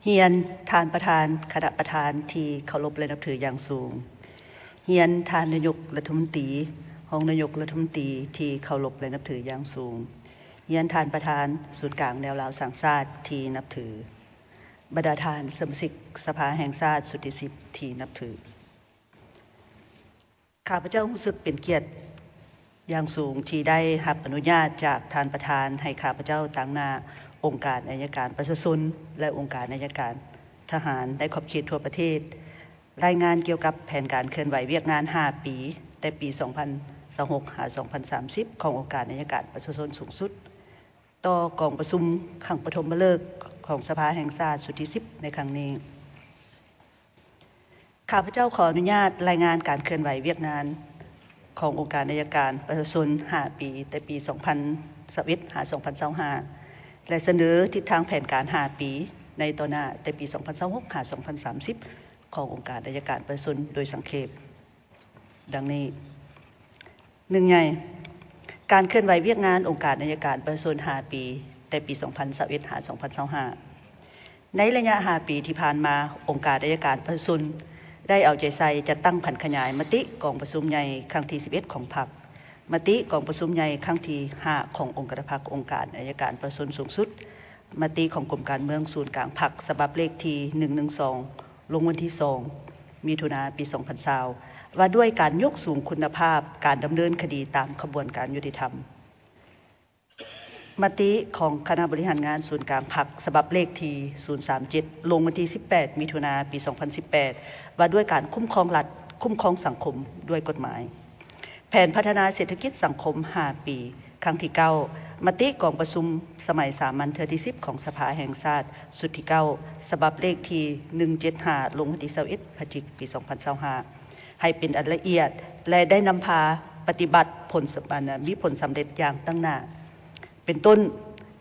ຮຽນທ່ານປະທານ, ຄະນະປະທານທີ່ເຄົາລົບ ແລະ ນັບຖືຢ່າງສູງ. ຮຽນທ່ານນາຍົກລັດຖະມົນຕີ, ຮອງນາຍົກລັດຖະມົນຕີທີ່ເຄົາລົບ ແລະ ນັບຖືຢ່າງສູງ. ຮຽນທ່ານປະທານສູນກາງແນວລາວສ້າງຊາດທີ່ນັບຖື. ບັນດາທ່ານສະມາຊິກສະພາແຫ່ງຊາດຊຸດທີສິບທີ່ນັບຖື. ຂ້າພະເຈົ້າຮູ້ສຶກເປັນກຽດຢ່າງສູງທີ່ໄດ້ຮັບອະນຸຍາດຈາກທ່ານປະທານໃຫ້ຂ້າພະເຈົ້າຕາງໜ້າອົງການໄອຍະການປະຊາຊົນ ແລະ ອົງການໄອຍະການທະຫານໃນຂອບເຂດທົ່ວປະເທດ ລາຍງານກ່ຽວກັບແຜນການເຄື່ອນໄຫວວຽກງານຫ້າປີ ແຕ່ປີສອງພັນຊາວຫົກ ຫາ ສອງພັນສາມສິບ ຂອງອົງການໄອຍະການປະຊາຊົນສູງສຸດ ຕໍ່ກອງປະຊຸມຄັ້ງປະຖົມມະເລີກຂອງສະພາແຫ່ງຊາດຊຸດທີສິບໃນຄັ້ງນີ້. ຂ້າພະເຈົ້າຂໍອະນຸຍາດລາຍງານການເຄື່ອນໄຫວວຽກງານຂອງອົງການໄອຍະການປະຊາຊົນຫ້າປີ ແຕ່ປີສອງພັນຊາວເອັດ ຫາ ສອງພັນຊາວຫ້າ ແລະ ສະເໜີທິດທາງແຜນການຫ້າປີໃນຕໍ່ໜ້າ ແຕ່ປີສອງພັນຊາວຫົກ ຫາ ສອງພັນສາມສິບ ຂອງອົງການໄອຍະການປະຊາຊົນໂດຍສັງເຂບ. ດັ່ງນີ້, ໜຶ່ງໃຫຍ່, ການເຄື່ອນໄຫວວຽກງານອົງການໄອຍະການປະຊາຊົນຫ້າປີ ແຕ່ປີສອງພັນຊາວເອັດ ຫາ ສອງພັນຊາວຫ້າ. ໃນໄລຍະຫ້າປີທີ່ຜ່ານມາ, ອົງການໄອຍະການປະຊາຊົນໄດ້ເອົາໃຈໃສ່ຈັດຕັ້ງຜັນຂະຫຍາຍມະຕິກອງປະຊຸມໃຫຍ່ຄັ້ງທີສິບເອັດຂອງພັກ, ມະຕິກອງປະຊຸມໃຫຍ່ຄັ້ງທີຫ້າຂອງອົງຄະນະພັກອົງການໄອຍະການປະຊາຊົນສູງສຸດ, ມະຕິຂອງກົມການເມືອງສູນກາງພັກ ສະບັບເລກທີໜຶ່ງໜຶ່ງສອງ ລົງວັນທີສອງ ມິຖຸນາ ປີສອງພັນຊາວ ວ່າດ້ວຍການຍົກສູງຄຸນນະພາບການດຳເນີນຄະດີຕາມຂະບວນການຍຸຕິທຳ, ມະຕິຂອງຄະນະບໍລິຫານງານສູນກາງພັກ ສະບັບເລກທີສູນສາມເຈັດ ລົງວັນທີສິບແປດ ມິຖຸນາ ປີສອງພັນສິບແປດ ວ່າດ້ວຍການຄຸ້ມຄອງລັດ, ຄຸ້ມຄອງສັງຄົມດ້ວຍກົດໝາຍ. ແຜນພັດທະນາເສດຖະກິດສັງຄົມຫ້າປີ ຄັ້ງທີເກົ້າ, ມະຕິກອງປະຊຸມສະໄໝສາມັນເທື່ອທີສິບຂອງສະພາແຫ່ງຊາດຊຸດທີເກົ້າ ສະບັບເລກທີໜຶ່ງເຈັດຫ້າ ລົງວັນທີຊາວເອັດ ພະຈິກ ປີສອງພັນຊາວຫ້າ ໃຫ້ເປັນອັນລະອຽດ ແລະ ໄດ້ນຳພາປະຕິບັດຜົນສຳ ອັນ ມີຜົນສຳເລັດຢ່າງຕັ້ງໜ້າ ເປັນຕົ້ນ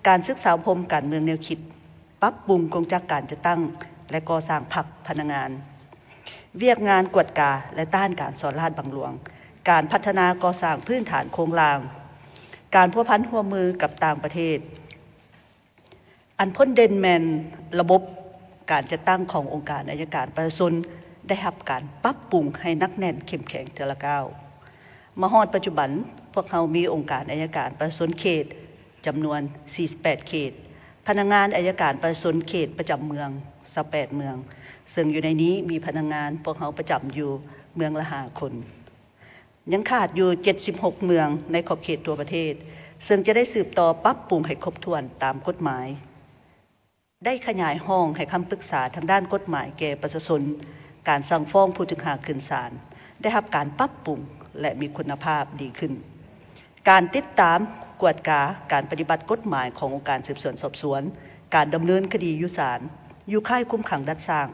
ການສຶກສາອົບຮົມການເມືອງແນວຄິດ, ປັບປຸງກົງຈັກການຈັດຕັ້ງ ແລະ ກໍ່ສ້າງພັກພະນັກງານ, ວຽກງານກວດກາ ແລະ ຕ້ານການສໍ້ລາດບັງຫຼວງ, ການພັດທະນາກໍ່ສ້າງພື້ນຖານໂຄງລ່າງ, ການພົວພັນຮ່ວມມືກັບຕ່າງປະເທດ. ອັນພົ້ນເດັ່ນແມ່ນລະບົບການຈັດຕັ້ງຂອງອົງການໄອຍະການປະຊາຊົນໄດ້ຮັບການປັບປຸງໃຫ້ໜັກແໜ້ນເຂັ້ມແຂງເທື່ອລະກ້າວ. ມາຮອດປັດຈຸບັນ, ພວກເຮົາມີອົງການໄອຍະການປະຊາຊົນເຂດ ຈຳນວນສີ່ສິບແປດເຂດ, ພະນັກງານໄອຍະການປະຊາຊົນເຂດປະຈຳເມືອງຊາວແປດເມືອງ, ເຊິ່ງຢູ່ໃນນີ້ມີພະນັກງານພວກເຮົາປະຈຳຢູ່ເມືອງລະຫ້າຄົນ. ຍັງຂາດຢູ່ເຈັດສິບຫົກເມືອງໃນຂອບເຂດທົ່ວປະເທດ, ເຊິ່ງຈະໄດ້ສືບຕໍ່ປັບປຸງໃຫ້ຄົບຖ້ວນຕາມກົດໝາຍ. ໄດ້ຂະຫຍາຍຫ້ອງໃຫ້ຄຳປຶກສາທາງດ້ານກົດໝາຍແກ່ປະຊາຊົນ, ການສັ່ງຟ້ອງຜູ້ຖືກຫາຂຶ້ນສານ ໄດ້ຮັບການປັບປຸງ ແລະ ມີຄຸນນະພາບດີຂຶ້ນ. ການຕິດຕາມກວດກາການປະຕິບັດກົດໝາຍຂອງອົງການສືບສວນສອບສວນ, ການດຳເນີນຄະດີຢູ່ສານ, ຢູ່ຄ້າຍຄຸມຂັງດັດສ້າງ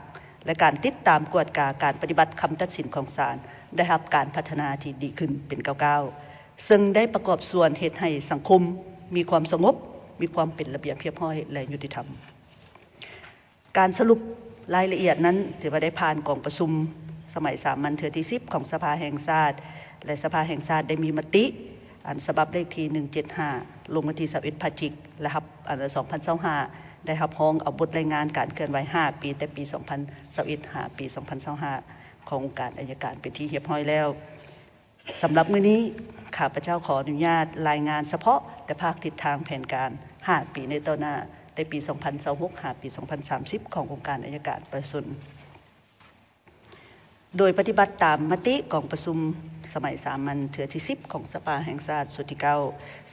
ແລະ ການຕິດຕາມກວດກາການປະຕິບັດຄຳຕັດສິນຂອງສານ ໄດ້ຮັບການພັດທະນາທີ່ດີຂຶ້ນເປັນກ້າວໆ, ເຊິ່ງໄດ້ປະກອບສ່ວນເຮັດໃຫ້ສັງຄົມມີຄວາມສະຫງົບ, ມີຄວາມເປັນລະບຽບຮຽບຮ້ອຍ ແລະ ຍຸຕິທຳ. ການສະຫຼຸບລາຍລະອຽດນັ້ນ ຖືວ່າໄດ້ຜ່ານກອງປະຊຸມສະໄໝສາມັນເທື່ອທີສິບຂອງສະພາແຫ່ງຊາດ ແລະ ສະພາແຫ່ງຊາດໄດ້ມີມະຕິ ອັນສະບັບເລກທີໜຶ່ງເຈັດຫ້າ ລົງວັນທີຊາວເອັດ ພະຈິກ ແລະ ຮັບ ອັນ ສອງພັນຊາວຫ້າ ໄດ້ຮັບຮອງເອົາບົດລາຍງານການເຄື່ອນໄຫວຫ້າປີ ແຕ່ປີສອງພັນຊາວເອັດ ຫາ ປີສອງພັນຊາວຫ້າ ຂອງອົງການໄອຍະການເປັນທີ່ຮຽບຮ້ອຍແລ້ວ. ສຳລັບມື້ນີ້ ຂ້າພະເຈົ້າຂໍອະນຸຍາດລາຍງານສະເພາະແຕ່ພາກທິດທາງແຜນການຫ້າປີໃນຕໍ່ໜ້າ ແຕ່ປີສອງພັນຊາວຫົກ ຫາ ປີສອງພັນສາມສິບ ຂອງອົງການໄອຍະການປະຊາຊົນ. ໂດຍປະຕິບັດຕາມມະຕິກອງປະຊຸມສະໄໝສາມັນເທື່ອທີສິບຂອງສະພາແຫ່ງຊາດຊຸດທີເກົ້າ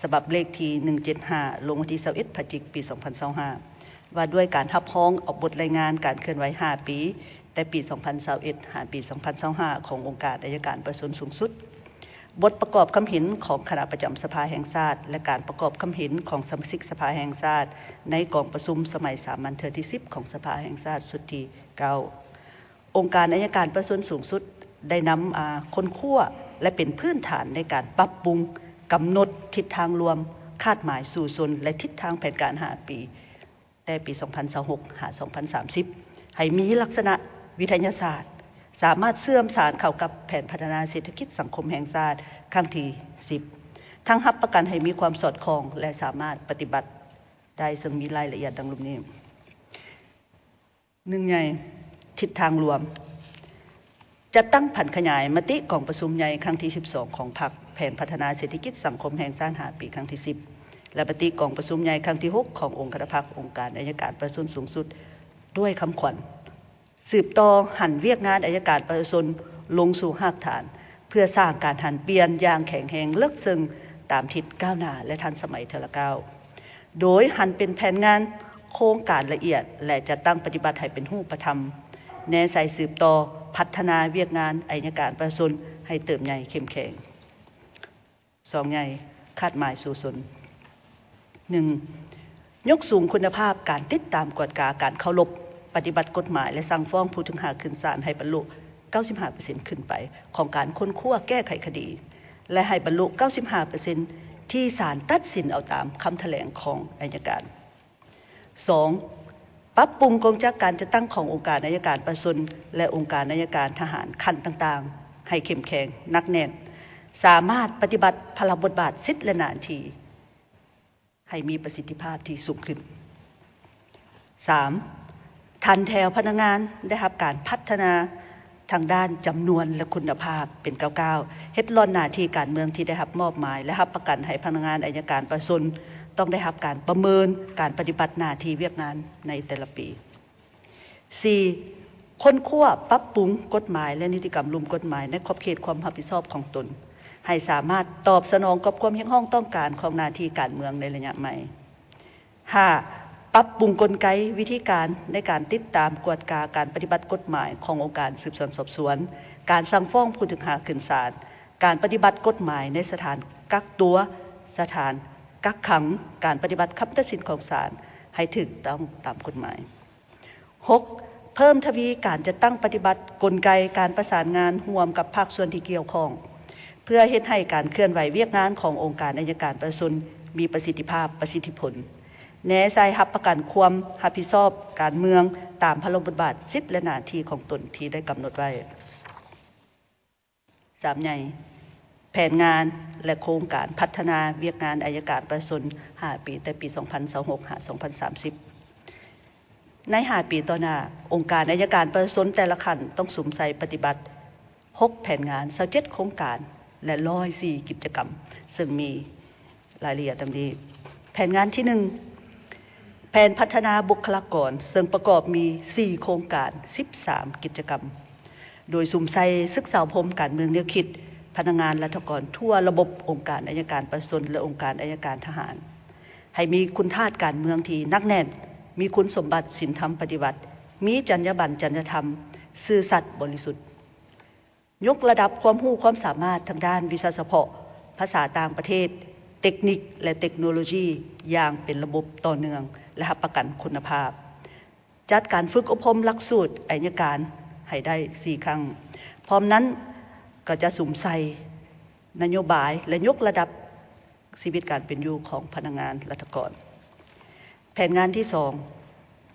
ສະບັບເລກທີໜຶ່ງເຈັດຫ້າ ລົງວັນທີຊາວເອັດ ພະຈິກ ປີສອງພັນຊາວຫ້າ ວ່າດ້ວຍການຮັບຮອງເອົາບົດລາຍງານການເຄື່ອນໄຫວຫ້າປີ ແຕ່ປີສອງພັນຊາວເອັດ ຫາ ປີສອງພັນຊາວຫ້າ ຂອງອົງການໄອຍະການປະຊາຊົນສູງສຸດ, ບົດປະກອບຄຳເຫັນຂອງຄະນະປະຈຳສະພາແຫ່ງຊາດ ແລະ ການປະກອບຄຳເຫັນຂອງສະມາຊິກສະພາແຫ່ງຊາດ ໃນກອງປະຊຸມສະໄໝສາມັນເທື່ອທີສິບຂອງສະພາແຫ່ງຊາດຊຸດທີເກົ້າ. ອົງການໄອຍະການປະຊາຊົນສູງສຸດໄດ້ນຳ ອາ ຄົ້ນຄວ້າ ແລະ ເປັນພື້ນຖານໃນການປັບປຸງ, ກຳນົດທິດທາງລວມ, ຄາດໝາຍສູ້ຊົນ ແລະ ທິດທາງແຜນການຫ້າປີ ແຕ່ປີສອງພັນຊາວຫົກ ຫາ ສອງພັນສາມສິບ ໃຫ້ມີລັກສະນະວິທະຍາສາດ, ສາມາດເຊື່ອມສານເຂົ້າກັບແຜນພັດທະນາເສດຖະກິດສັງຄົມແຫ່ງຊາດຄັ້ງທີສິບ ທັງຮັບປະກັນໃຫ້ມີຄວາມສອດຄ່ອງ ແລະ ສາມາດປະຕິບັດໄດ້, ເຊິ່ງມີລາຍລະອຽດດັ່ງລຸ່ມນີ້. ໜຶ່ງໃຫຍ່ ທິດທາງລວມ. ຈັດຕັ້ງຜັນຂະຫຍາຍມະຕິກອງປະຊຸມໃຫຍ່ຄັ້ງທີສິບສອງຂອງພັກ, ແຜນພັດທະນາເສດຖະກິດສັງຄົມແຫ່ງຊາດຫ້າປີຄັ້ງທີສິບ ແລະ ມະຕິກອງປະຊຸມໃຫຍ່ຄັ້ງທີຫົກຂອງອົງຄະນະພັກອົງການໄອຍະການປະຊາຊົນສູງສຸດ ດ້ວຍຄຳຂວັນ ສືບຕໍ່ຫັນວຽກງານໄອຍະການປະຊາຊົນລົງສູ່ຮາກຖານ ເພື່ອສ້າງການຫັນປ່ຽນຢ່າງແຂງແຮງເລິກເຊິ່ງຕາມທິດກ້າວໜ້າ ແລະ ທັນສະໄໝເທື່ອລະກ້າວ. ໂດຍຫັນເປັນແຜນງານໂຄງການລະອຽດ ແລະ ຈັດຕັ້ງປະຕິບັດໃຫ້ເປັນຮູບປະທຳ, ແນໃສ່ສືບຕໍ່ພັດທະນາວຽກງານໄອຍະການປະຊາຊົນໃຫ້ເຕີບໃຫຍ່ເຂັ້ມແຂງ. ສອງໃຫຍ່ ຄາດໝາຍສູ້ຊົນ. ໜຶ່ງ, ຍົກສູງຄຸນນະພາບການຕິດຕາມກວດກາການເຄົາລົບປະຕິບັດກົດໝາຍ ແລະ ສັ່ງຟ້ອງຜູ້ຖືກຫາຂຶ້ນສານໃຫ້ບັນລຸເກົ້າສິບຫ້າເປີເຊັນຂຶ້ນໄປຂອງການຄົ້ນຄວ້າແກ້ໄຂຄະດີ ແລະ ໃຫ້ບັນລຸເກົ້າສິບຫ້າເປີເຊັນທີ່ສານຕັດສິນເອົາຕາມຄຳຖະແຫຼງຂອງໄອຍະການ. ສອງ, ປັບປຸງກົງຈັກການຈັດຕັ້ງຂອງອົງການໄອຍະການປະຊາຊົນ ແລະ ອົງການໄອຍະການທະຫານຂັ້ນຕ່າງໆ ໃຫ້ເຂັ້ມແຂງ, ໜັກແໜ້ນ, ສາມາດປະຕິບັດພາລະບົດບາດ, ສິດ ແລະ ໜ້າທີ່ ໃຫ້ມີປະສິດທິພາບທີ່ສູງຂຶ້ນ. ສາມ, ຖັນແຖວພະນັກງານໄດ້ຮັບການພັດທະນາທາງດ້ານຈຳນວນ ແລະ ຄຸນນະພາບເປັນກ້າວໆ, ເຮັດລ່ອນໜ້າທີ່ການເມືອງທີ່ໄດ້ຮັບມອບໝາຍ ແລະ ຮັບປະກັນໃຫ້ພະນັກງານໄອຍະການປະຊາຊົນຕ້ອງໄດ້ຮັບການປະເມີນການປະຕິບັດໜ້າທີ່ວຽກງານໃນແຕ່ລະປີ. ສີ່, ຄົ້ນຄວ້າ, ປັບປຸງກົດໝາຍ ແລະ ນິຕິກຳລຸ່ມກົດໝາຍໃນຂອບເຂດຄວາມຮັບຜິດຊອບຂອງຕົນ ໃຫ້ສາມາດຕອບສະໜອງກັບຄວາມຮຽກຮ້ອງຕ້ອງການຂອງໜ້າທີ່ການເມືອງໃນໄລຍະໃໝ່. ຫ້າ, ປັບປຸງກົນໄກວິທີການໃນການຕິດຕາມກວດກາການປະຕິບັດກົດໝາຍຂອງອົງການສືບສວນສອບສວນ, ການສັ່ງຟ້ອງຜູ້ຖືກຫາຂຶ້ນສານ, ການປະຕິບັດກົດໝາຍໃນສະຖານກັກຕົວ, ສະຖານກັກຂັງ, ການປະຕິບັດຄຳຕັດສິນຂອງສານໃຫ້ຖືກຕ້ອງຕາມກົດໝາຍ. ຫົກ, ເພີ່ມທະວີການຈັດຕັ້ງປະຕິບັດກົນໄກການປະສານງານຮ່ວມກັບພາກສ່ວນທີ່ກ່ຽວຂ້ອງ ເພື່ອເຮັດໃຫ້ການເຄື່ອນໄຫວວຽກງານຂອງອົງການໄອຍະການປະຊາຊົນມີປະສິດທິພາບ, ປະສິດທິຜົນ, ແນໃສ່ຮັບປະກັນຄວາມຮັບຜິດຊອບການເມືອງຕາມພາລະບົດບາດ, ສິດ ແລະ ໜ້າທີ່ຂອງຕົນທີ່ໄດ້ກຳນົດໄວ້. ສາມໃຫຍ່ ແຜນງານ ແລະ ໂຄງການພັດທະນາວຽກງານໄອຍະການປະຊາຊົນຫ້າປີ ແຕ່ປີສອງພັນຊາວຫົກ ຫາ ສອງພັນສາມສິບ. ໃນຫ້າປີຕໍ່ໜ້າ, ອົງການໄອຍະການປະຊາຊົນແຕ່ລະຂັ້ນຕ້ອງສຸມໃສ່ປະຕິບັດຫົກແຜນງານ, ຊາວເຈັດໂຄງການ ແລະ ຮ້ອຍສີ່ກິດຈະກຳ, ເຊິ່ງມີ ລາຍລະອຽດດັ່ງນີ້. ແຜນງານທີໜຶ່ງ ແຜນພັດທະນາບຸກຄະລາກອນ, ເຊິ່ງປະກອບມີສີ່ໂຄງການ, ສິບສາມກິດຈະກຳ, ໂດຍສຸມໃສ່ສຶກສາອົບຮົມການເມືອງແນວຄິດ, ພະນັກງານລັດຖະກອນທົ່ວລະບົບ, ອົງການໄອຍະການປະຊາຊົນ ແລະ ອົງການໄອຍະການທະຫານ, ໃຫ້ມີຄຸນທາດການເມືອງທີ່ໜັກແໜ້ນ, ມີຄຸນສົມບັດສິນທຳປະຕິວັດ, ມີຈັນຍາບັນ, ຈັນຍາທຳ, ຊື່ສັດ, ບໍລິສຸດ. ຍົກລະດັບຄວາມຮູ້ຄວາມສາມາດທາງດ້ານວິຊາສະເພາະ, ພາສາຕ່າງປະເທດ, ເຕັກນິກ ແລະ ເຕັກໂນໂລຢີຢ່າງເປັນລະບົບຕໍ່ເນື່ອງ ແລະ ຮັບປະກັນຄຸນນະພາບ. ຈັດການຝຶກອົບຮົມຫຼັກສູດໄອຍະການໃຫ້ໄດ້ສີ່ຄັ້ງ. ພ້ອມນັ້ນກໍຈະສຸມໃສ່ນະໂຍບາຍ ແລະ ຍົກລະດັບ ຊີວິດການເປັນຢູ່ຂອງພະນັກງານລັດຖະກອນ. ແຜນງານທີສອງ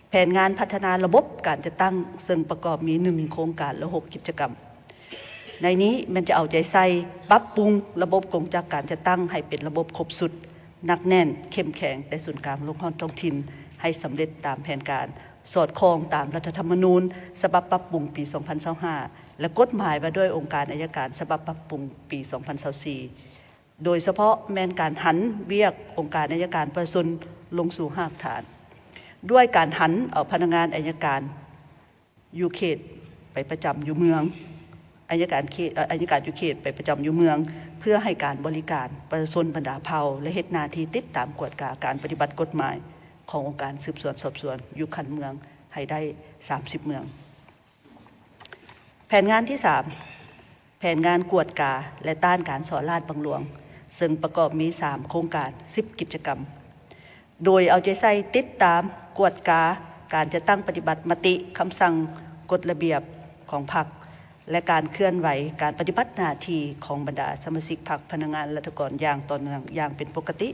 ແຜນງານພັດທະນາລະບົບການຈັດຕັ້ງ, ເຊິ່ງປະກອບມີໜຶ່ງໂຄງການ ແລະ ຫົກກິດຈະກຳ. ໃນນີ້ແມ່ນຈະເອົາໃຈໃສ່ປັບປຸງລະບົບກົງຈັກການຈັດຕັ້ງໃຫ້ເປັນລະບົບຄົບຊຸດ, ໜັກແໜ້ນ, ເຂັ້ມແຂງ ແຕ່ສູນກາງລົງຮອດທ້ອງຖິ່ນ ໃຫ້ສຳເລັດຕາມແຜນການ, ສອດຄ່ອງຕາມລັດຖະທຳມະນູນສະບັບປັບປຸງປີສອງພັນຊາວຫ້າ ແລະ ກົດໝາຍວ່າດ້ວຍອົງການໄອຍະການສະບັບປັບປຸງປີສອງພັນຊາວສີ່. ໂດຍສະເພາະແມ່ນການຫັນວຽກອົງການໄອຍະການປະຊາຊົນລົງສູ່ຮາກຖານ, ດ້ວຍການຫັນເອົາພະນັກງານໄອຍະການຢູ່ເຂດໄປປະຈຳຢູ່ເມືອງ, ໄອຍະການເຂດ, ເອີ່ ໄອຍະການຢູ່ເຂດໄປປະຈຳຢູ່ເມືອງ ເພື່ອໃຫ້ການບໍລິການປະຊາຊົນບັນດາເຜົ່າ ແລະ ເຮັດໜ້າທີ່ຕິດຕາມກວດກາການປະຕິບັດກົດໝາຍຂອງອົງການສືບສວນສອບສວນຢູ່ຂັ້ນເມືອງໃຫ້ໄດ້ສາມສິບເມືອງ. ແຜນງານທີສາມ ແຜນງານກວດກາ ແລະ ຕ້ານການສໍ້ລາດບັງຫຼວງ, ເຊິ່ງປະກອບມີສາມໂຄງການ ສິບກິດຈະກຳ, ໂດຍເອົາໃຈໃສ່ຕິດຕາມ, ກວດກາການຈັດຕັ້ງປະຕິບັດມະຕິ, ຄຳສັ່ງ, ກົດລະບຽບຂອງພັກ ແລະ ການເຄື່ອນໄຫວການປະຕິບັດໜ້າທີ່ຂອງບັນດາສະມາຊິກພັກ, ພະນັກງານລັດຖະກອນຢ່າງຕໍ່ເນື່ອງ, ຢ່າງເປັນປົກກະຕິ.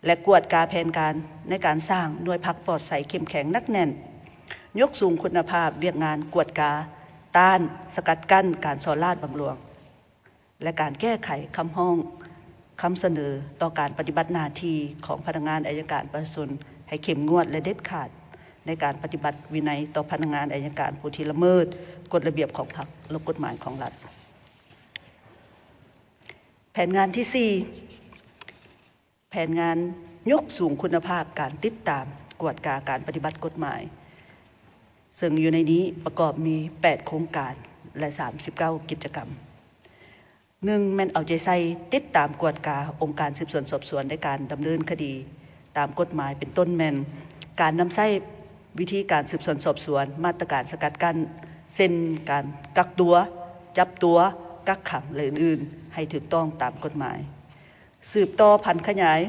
ແລະ ກວດກາແຜນການໃນການສ້າງໜ່ວຍພັກປອດໃສເຂັ້ມແຂງໜັກແໜ້ນ, ຍົກສູງຄຸນນະພາບວຽກງານກວດກາ, ຕ້ານ, ສະກັດກັ້ນການສໍ້ລາດບັງຫຼວງ ແລະ ການແກ້ໄຂຄຳຮ້ອງ, ຄຳສະເໜີຕໍ່ການປະຕິບັດໜ້າທີ່ຂອງພະນັກງານໄອຍະການປະຊາຊົນໃຫ້ເຂັ້ມງວດ ແລະ ເດັດຂາດ, ໃນການປະຕິບັດວິໄນຕໍ່ພະນັກງານໄອຍະການຜູ້ທີ່ລະເມີດກົດລະບຽບຂອງພັກ ແລະ ກົດໝາຍຂອງລັດ. ແຜນງານທີສີ່ ແຜນງານຍົກສູງຄຸນນະພາບການຕິດຕາມກວດກາການປະຕິບັດກົດໝາຍ, ເຊິ່ງຢູ່ໃນນີ້ປະກອບມີແປດໂຄງການ ແລະ ສາມສິບເກົ້າກິດຈະກຳ. ໜຶ່ງ ແມ່ນເອົາໃຈໃສ່ຕິດຕາມກວດກາອົງການສືບສວນສອບສວນໃນການດຳເນີນຄະດີຕາມກົດໝາຍ, ເປັນຕົ້ນແມ່ນການນຳໃຊ້ວິທີການສືບສວນສອບສວນ, ມາດຕະການສະກັດກັ້ນ ເຊັ່ນ ການກັກຕົວ, ຈັບຕົວ, ກັກຂັງ ແລະ ອື່ນໆ ໃຫ້ຖືກຕ້ອງຕາມກົດໝາຍ. ສືບຕໍ່ຜັນຂະຫຍາຍ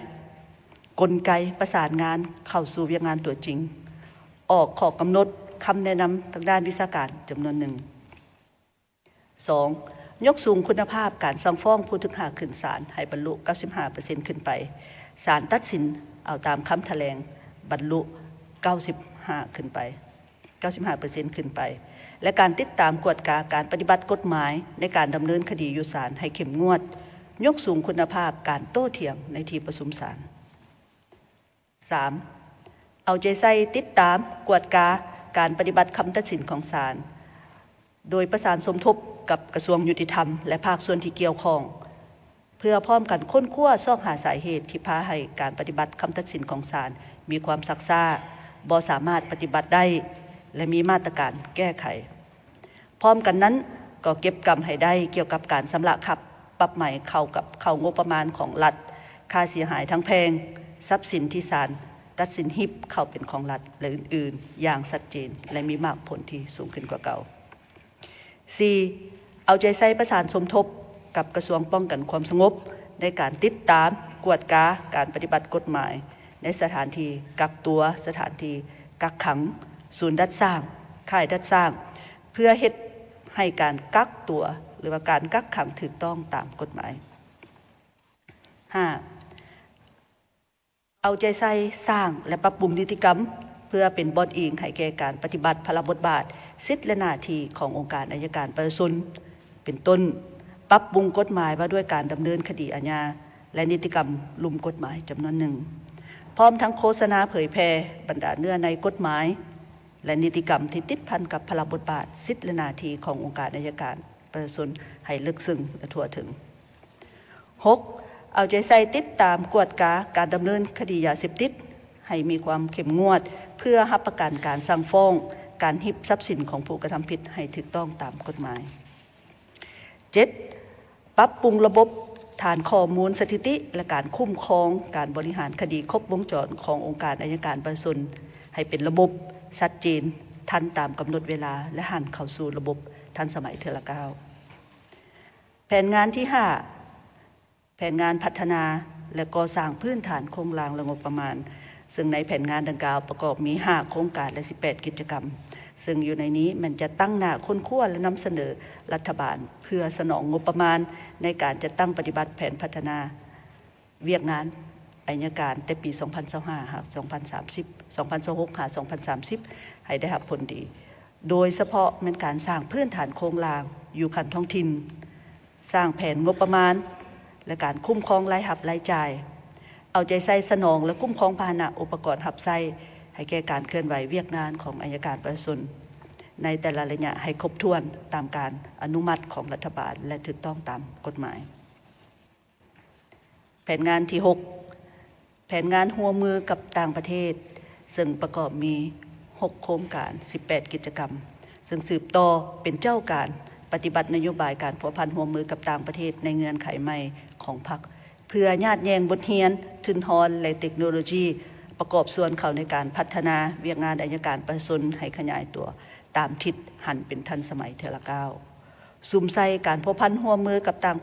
ກົນໄກປະສານງານເຂົ້າສູ່ວຽກງານຕົວຈິງ, ອອກຂໍ້ກຳນົດ, ຄຳແນະນຳທາງດ້ານວິຊາການຈຳນວນໜຶ່ງ. ສອງ ຍົກສູງຄຸນນະພາບການສັ່ງຟ້ອງຜູ້ຖືກຫາຂຶ້ນສານໃຫ້ບັນລຸເກົ້າສິບຫ້າເປີເຊັນຂຶ້ນໄປ, ສານຕັດສິນເອົາຕາມຄຳຖະແຫຼງບັນລຸເກົ້າສິບຫ້າຂຶ້ນໄປ, ເກົ້າສິບຫ້າເປີເຊັນຂຶ້ນໄປ ແລະ ການຕິດຕາມກວດກາການປະຕິບັດກົດໝາຍໃນການດຳເນີນຄະດີຢູ່ສານໃຫ້ເຂັ້ມງວດ, ຍົກສູງຄຸນນະພາບການໂຕ້ຖຽງໃນທີ່ປະຊຸມສານ. ສາມ ເອົາໃຈໃສ່ຕິດຕາມກວດກາການປະຕິບັດຄຳຕັດສິນຂອງສານ ໂດຍປະສານສົມທົບກັບກະຊວງຍຸຕິທຳ ແລະ ພາກສ່ວນທີ່ກ່ຽວຂ້ອງ ເພື່ອພ້ອມກັນຄົ້ນຄວ້າຊອກຫາສາເຫດທີ່ພາໃຫ້ການປະຕິບັດຄຳຕັດສິນຂອງສານມີຄວາມຊັກຊ້າ, ບໍ່ສາມາດປະຕິບັດໄດ້ ແລະ ມີມາດຕະການແກ້ໄຂ. ພ້ອມກັນນັ້ນ ກໍເກັບກຳໃຫ້ໄດ້ກ່ຽວກັບການຊຳລະຄ່າປັບໃໝເຂົ້າກັບ ເຂົ້າງົບປະມານຂອງລັດ, ຄ່າເສຍຫາຍທາງແພ່ງ, ຊັບສິນທີ່ສານຕັດສິນຮິບເຂົ້າເປັນຂອງລັດ ແລະ ອື່ນໆ ຢ່າງຊັດເຈນ ແລະ ມີໝາກຜົນທີ່ສູງຂຶ້ນກວ່າເກົ່າ. ສີ່ ເອົາໃຈໃສ່ປະສານສົມທົບກັບກະຊວງປ້ອງກັນຄວາມສະຫງົບ ໃນການຕິດຕາມ, ກວດກາການປະຕິບັດກົດໝາຍໃນສະຖານທີ່ກັກຕົວ, ສະຖານທີ່ກັກຂັງ, ສູນດັດສ້າງ, ຄ້າຍດັດສ້າງ ເພື່ອເຮັດໃຫ້ການກັກຕົວ ຫຼືວ່າການກັກຂັງຖືກຕ້ອງຕາມກົດໝາຍ. ຫ້າ ເອົາໃຈໃສ່ສ້າງ ແລະ ປັບປຸງນິຕິກຳ ເພື່ອເປັນບ່ອນອີງໃຫ້ແກ່ການປະຕິບັດພາລະບົດບາດ, ສິດ ແລະ ໜ້າທີ່ຂອງອົງການໄອຍະການປະຊາຊົນ, ເປັນຕົ້ນ ປັບປຸງກົດໝາຍວ່າດ້ວຍການດຳເນີນຄະດີອາຍາ ແລະ ນິຕິກຳລຸ່ມກົດໝາຍຈຳນວນໜຶ່ງ, ພ້ອມທັງໂຄສະນາເຜີຍແຜ່ບັນດາເນື້ອໃນກົດໝາຍ ແລະ ນິຕິກຳທີ່ຕິດພັນກັບພາລະບົດບາດ, ສິດ ແລະ ໜ້າທີ່ຂອງອົງການໄອຍະການປະຊາຊົນໃຫ້ເລິກເຊິ່ງ ແລະ ທົ່ວເຖິງ. ຫົກ ເອົາໃຈໃສ່ຕິດຕາມກວດກາການດຳເນີນຄະດີຢາເສບຕິດໃຫ້ມີຄວາມເຂັ້ມງວດ ເພື່ອຮັບປະກັນການສັ່ງຟ້ອງ, ການຮິບຊັບສິນຂອງຜູ້ກະທຳຜິດໃຫ້ຖືກຕ້ອງຕາມກົດໝາຍ. ເຈັດ ປັບປຸງລະບົບຖານຂໍ້ມູນສະຖິຕິ ແລະ ການຄຸ້ມຄອງການບໍລິຫານຄະດີຄົບວົງຈອນຂອງອົງການໄອຍະການປະຊາຊົນ ໃຫ້ເປັນລະບົບ, ຊັດເຈນ, ທັນຕາມກຳນົດເວລາ ແລະ ຫັນເຂົ້າສູ່ລະບົບທັນສະໄໝເທື່ອລະກ້າວ. ແຜນງານທີຫ້າ ແຜນງານພັດທະນາ ແລະ ກໍ່ສ້າງພື້ນຖານໂຄງລ່າງ ແລະ ງົບປະມານ, ເຊິ່ງໃນແຜນງານດັ່ງກ່າວປະກອບມີຫ້າໂຄງການ ແລະ ສິບແປດກິດຈະກຳ, ເຊິ່ງຢູ່ໃນນີ້ແມ່ນຈັດຕັ້ງໜ້າຄົ້ນຄວ້າ ແລະ ນຳສະເໜີລັດຖະບານ ເພື່ອສະໜອງງົບປະມານໃນການຈັດຕັ້ງປະຕິບັດແຜນພັດທະນາ ວຽກງານໄອຍະການແຕ່ປີສອງພັນຊາວຫ້າຫາສອງພັນສາມສິບ, ສອງພັນຊາວຫົກຫາສອງພັນສາມສິບ ໃຫ້ໄດ້ຮັບຜົນດີ, ໂດຍສະເພາະແມ່ນການສ້າງພື້ນຖານໂຄງລ່າງຢູ່ຂັ້ນທ້ອງຖິ່ນ, ສ້າງແຜນງົບປະມານ ແລະ ການຄຸ້ມຄອງລາຍຮັບລາຍຈ່າຍ, ເອົາໃຈໃສ່ສະໜອງ ແລະ ຄຸ້ມຄອງພາຫະນະອຸປະກອນຮັບໃຊ້ ໃຫ້ແກ່ການເຄື່ອນໄຫວວຽກງານຂອງໄອຍະການປະຊາຊົນໃນແຕ່ລະໄລຍະໃຫ້ຄົບຖ້ວນຕາມການອະນຸມັດຂອງລັດຖະບານ ແລະ ຖືກຕ້ອງຕາມກົດໝາຍ. ແຜນງານທີຫົກ ແຜນງານຮ່ວມມືກັບຕ່າງປະເທດ, ເຊິ່ງປະກອບມີຫົກໂຄງການ ສິບແປດກິດຈະກຳ, ເຊິ່ງສືບຕໍ່ເປັນເຈົ້າການປະຕິບັດນະໂຍບາຍການພົວພັນຮ່ວມມືກັບຕ່າງປະເທດໃນເງື່ອນໄຂໃໝ່ຂອງພັກ, ເພື່ອຍາດແຍ່ງບົດຮຽນ, ທຶນຮອນ ແລະ ເຕັກໂນໂລຢີ, ປະກອບສ່ວນເຂົ້າໃນການພັດທະນາວຽກງານໄອຍະການປະຊາຊົນໃຫ້ຂະຫຍາຍຕົວຕາມທິດຫັນເປັນທັນສະໄໝເທື່ອລະກ້າວ. ສຸມໃສ່ການພົວພັນຮ່ວມມືກັບຕ່າງ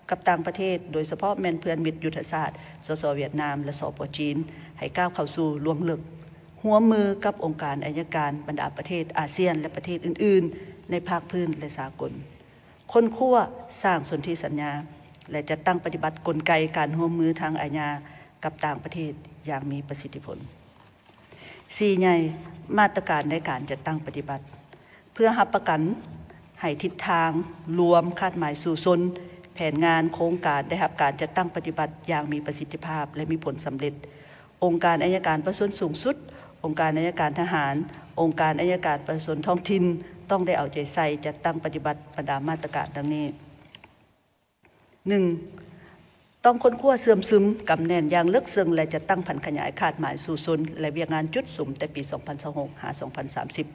ກັບຕ່າງປະເທດ, ໂດຍສະເພາະແມ່ນເພື່ອນມິດຍຸດທະສາດ ສສ ຫວຽດນາມ ແລະ ສປ ຈີນ, ໃຫ້ກ້າວເຂົ້າສູ່ລວງເລິກ, ຮ່ວມມືກັບອົງການໄອຍະການບັນດາປະເທດອາຊຽນ ແລະ ປະເທດອື່ນໆ ໃນພາກພື້ນ ແລະ ສາກົນ, ຄົ້ນຄວ້າ, ສ້າງສົນທິສັນຍາ ແລະ ຈັດຕັ້ງປະຕິບັດກົນໄກການຮ່ວມມືທາງອາຍາກັບຕ່າງປະເທດຢ່າງມີປະສິດທິຜົນ. ສີ່ໃຫຍ່ ມາດຕະການໃນການຈັດຕັ້ງປະຕິບັດ ເພື່ອຮັບປະກັນໃຫ້ທິດທາງລວມຄາດໝາຍສູ້ຊົນ, ແຜນງານ, ໂຄງການໄດ້ຮັບການຈັດຕັ້ງປະຕິບັດຢ່າງມີປະສິດທິພາບ ແລະ ມີຜົນສຳເລັດ. ອົງການໄອຍະການປະຊາຊົນສູງສຸດ ອົງການໄອຍະການທະຫານ, ອົງການໄອຍະການປະຊາຊົນທ້ອງຖິ່ນ ຕ້ອງໄດ້ເອົາໃຈໃສ່ຈັດຕັ້ງປະຕິບັດບັນດາມາດຕະການດັ່ງນີ້. ໜຶ່ງ, ຕ້ອງຄົ້ນຄວ້າເຊື່ອມຊຶມ, ກຳແໜ້ນຢ່າງເລິກເຊິ່ງ ແລະ ຈັດຕັ້ງຜັນຂະຫຍາຍຄາດໝາຍສູ້ຊົນ ແລະ ວຽກງານຈຸດສຸມແຕ່ປີສອງພັນຊາວຫົກ ຫາ ສອງພັນສາມສິບ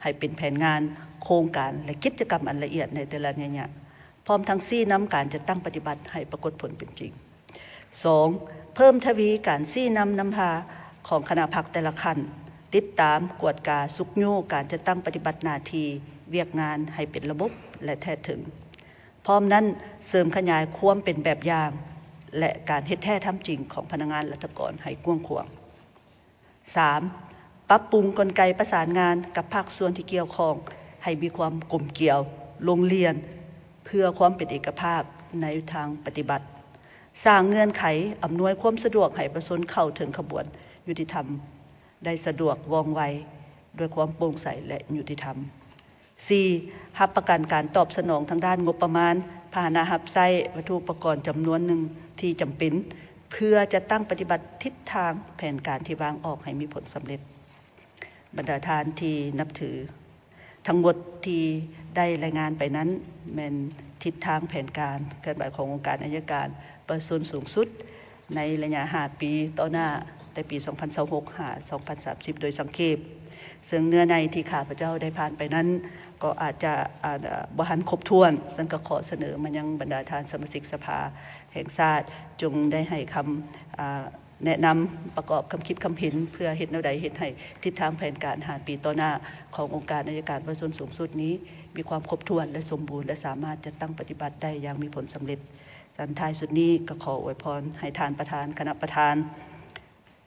ໃຫ້ເປັນແຜນງານ, ໂຄງການ ແລະ ກິດຈະກຳອັນລະອຽດໃນແຕ່ລະໄລຍະ, ພ້ອມທັງຊີ້ນຳການຈັດຕັ້ງປະຕິບັດໃຫ້ປາກົດຜົນເປັນຈິງ. ສອງ, ເພີ່ມທະວີການຊີ້ນຳນຳພາຂອງຄະນະພັກແຕ່ລະຂັ້ນ, ຕິດຕາມ, ກວດກາ, ຊຸກຍູ້ການຈັດຕັ້ງປະຕິບັດໜ້າທີ່ວຽກງານໃຫ້ເປັນລະບົບ ແລະ ແທດເຖິງ. ພ້ອມນັ້ນ, ເສີມຂະຫຍາຍຄວາມເປັນແບບຢ່າງ ແລະ ການເຮັດແທ້ທຳຈິງຂອງພະນັກງານລັດຖະກອນໃຫ້ກວ້າງຂວາງ. ສາມ, ປັບປຸງກົນໄກປະສານງານກັບພາກສ່ວນທີ່ກ່ຽວຂ້ອງໃຫ້ມີຄວາມກົມກຽວ, ລົງລຽນ ເພື່ອຄວາມເປັນເອກະພາບໃນທາງປະຕິບັດ. ສ້າງເງື່ອນໄຂອຳນວຍຄວາມສະດວກໃຫ້ປະຊາຊົນເຂົ້າເຖິງຂະບວນຍຸຕິທຳໄດ້ສະດວກ, ວ່ອງໄວ, ດ້ວຍຄວາມໂປ່ງໃສ ແລະ ຍຸຕິທຳ. ສີ່, ຮັບປະກັນການຕອບສະໜອງທາງດ້ານງົບປະມານ, ພາຫະນະຮັບໃຊ້, ວັດຖຸອຸປະກອນຈຳນວນໜຶ່ງທີ່ຈຳເປັນ ເພື່ອຈັດຕັ້ງປະຕິບັດທິດທາງແຜນການທີ່ວາງອອກໃຫ້ມີຜົນສຳເລັດ. ບັນດາທ່ານທີ່ນັບຖື, ທັງໝົດທີ່ໄດ້ລາຍງານໄປນັ້ນ ແມ່ນທິດທາງແຜນການເຄື່ອນໄຫວຂອງອົງການໄອຍະການປະຊາຊົນສູງສຸດ ໃນໄລຍະຫ້າປີຕໍ່ໜ້າ, ແຕ່ປີສອງພັນຊາວຫົກ ຫາ ສອງພັນສາມສິບ ໂດຍສັງເຂບ. ເຊິ່ງເນື້ອໃນທີ່ຂ້າພະເຈົ້າໄດ້ຜ່ານໄປນັ້ນ ກໍອາດຈະ ອາ ບໍ່ທັນຄົບຖ້ວນ, ເຊິ່ງກໍຂໍສະເໜີມາຍັງບັນດາທ່ານສະມາຊິກສະພາແຫ່ງຊາດ ຈົ່ງໄດ້ໃຫ້ຄຳ ອາ ແນະນຳປະກອບຄຳຄິດຄຳເຫັນ ເພື່ອເຮັດແນວໃດເຮັດໃຫ້ທິດທາງແຜນການຫ້າປີຕໍ່ໜ້າຂອງອົງການໄອຍະການປະຊາຊົນສູງສຸດນີ້ ມີຄວາມຄົບຖ້ວນ ແລະ ສົມບູນ ແລະ ສາມາດຈັດຕັ້ງປະຕິບັດໄດ້ຢ່າງມີຜົນສຳເລັດ. ສັນທ້າຍສຸດນີ້ກໍຂໍອວຍພອນໃຫ້ທ່ານປະທານ, ຄະນະປະທານ,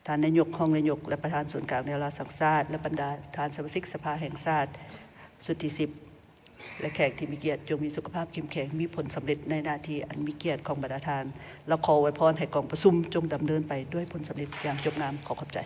ທ່ານນາຍົກ, ຮອງນາຍົກ ແລະ ປະທານສູນກາງແນວລາວສ້າງຊາດ ແລະ ບັນດາທ່ານສະມາຊິກສະພາແຫ່ງຊາດຊຸດທີສິບ ແລະ ແຂກທີ່ມີກຽດ ຈົ່ງມີສຸຂະພາບເຂັ້ມແຂງ, ມີຜົນສຳເລັດໃນໜ້າທີ່ອັນມີກຽດຂອງບັນດາທ່ານ ແລະ ຂໍອວຍພອນໃຫ້ກອງປະຊຸມຈົ່ງດຳເນີນໄປດ້ວຍຜົນສຳເລັດຢ່າງຈົບງາມ. ຂໍຂອບໃຈ.